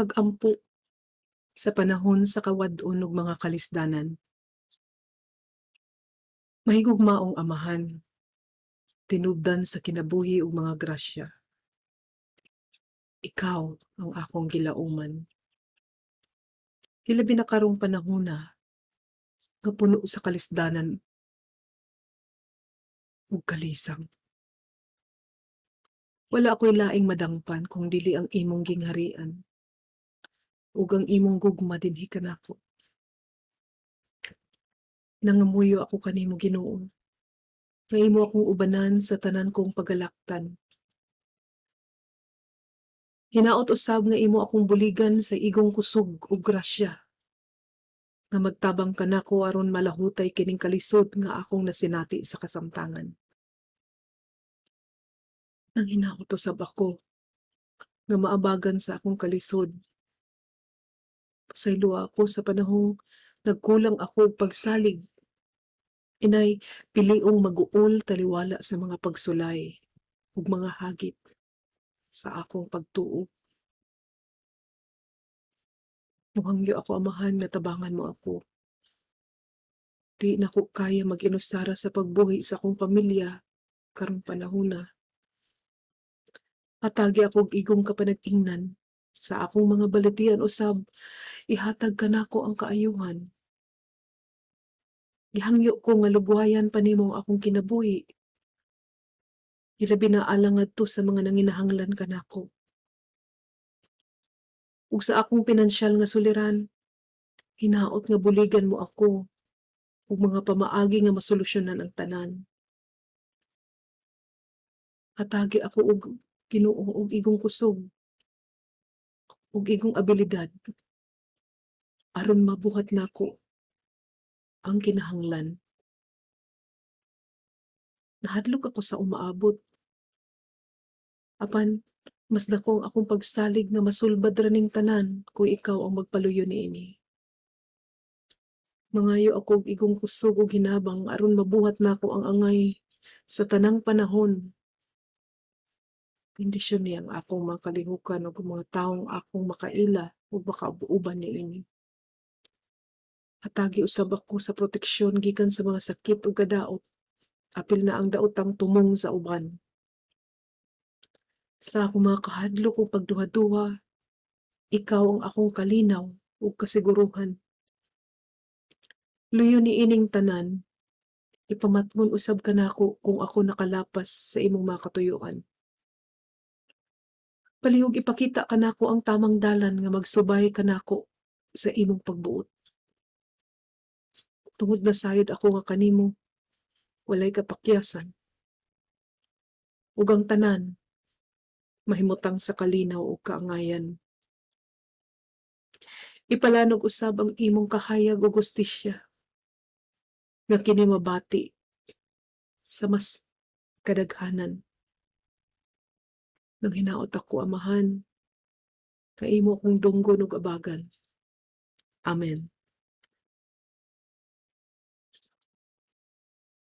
Pag-ampo sa panahon sa kawad-on ug mga kalisdanan. Mahigugmaong Amahan, tinubdan sa kinabuhi ug mga grasya. Ikaw ang akong gilauman. Hilabi na karong panahona nga puno sa kalisdanan ug kalisang. Wala ako'y laing madangpan kung dili ang imong gingharian ug ang imong gugma dinhi kanako. Nangamuyo ako kanimo, Ginoo, nga imo akong ubanan sa tanan kong pagalaktan. Hinaot usab nga imo akong buligan sa igong kusog ug grasya nga magtabang kanako aron malahutay kining kalisod nga akong nasinati sa kasamtangan. Nanginaot usab ako nga maabagan sa akong kalisod. Pasayloa ako sa panahong nagkulang ako og pagsalig. Inay piliong mag-uol taliwala sa mga pagsulay ug mga hagit sa akong pagtuo. Muhangyo ako, Amahan, nga tabangan mo ako. Di nako kaya mag-inusara sa pagbuhi sa akong pamilya karong panahona. Hatagi ako og igong kapanag-ingnan sa akong mga balatian usab, ihatag kanako ang kaayuhan. Gihangyo ko nga lubwayan pa nimo ang akong kinabuhi. Hilabi na alang ngadto sa mga nanginahanglan kanako. Ug sa akong pinansyal nga suliran, hinaot nga buligan mo ako ug mga pamaagi nga masolusyonan ang tanan. Hatagi ako og Ginoo og igong kusog ug igong abilidad aron mabuhat nako ang kinahanglan. Nahadlok ako sa umaabot. Apan mas dako ang akong pagsalig nga masulbad ra ning tanan kung ikaw ang magpaluyo niini. Mangayo ako og igong kusog ug hinabang aron mabuhat nako ang angay sa tanang panahon. Bendisyoni ang akong mga kalihukan ug mga tawong akong makaila ug makauban niini. Hatagi usab ako sa proteksyon gikan sa mga sakit ug kadaot, apil na ang daotang tumong sa uban. Sa akong mga kahadlok ug pagduha-duha, ikaw ang akong kalinaw ug kasiguruhan. Luyo niining tanan, ipamatngon usab kanako kung ako nakalapas sa imong mga katuyuan. Palihog ipakita kanako ang tamang dalan nga magsubay kanako sa imong pagbuot. Tungod nasayod ako nga kanimo walay kapakyasan. Ug ang tanan mahimutang sa kalinaw ug kaangayan. Ipalanog usab ang imong kahayag ug hustisya nga kini mabati sa mas kadaghanan. Nanghinaot ako, Amahan, nga imo akong dunggon ug abagan. Amen.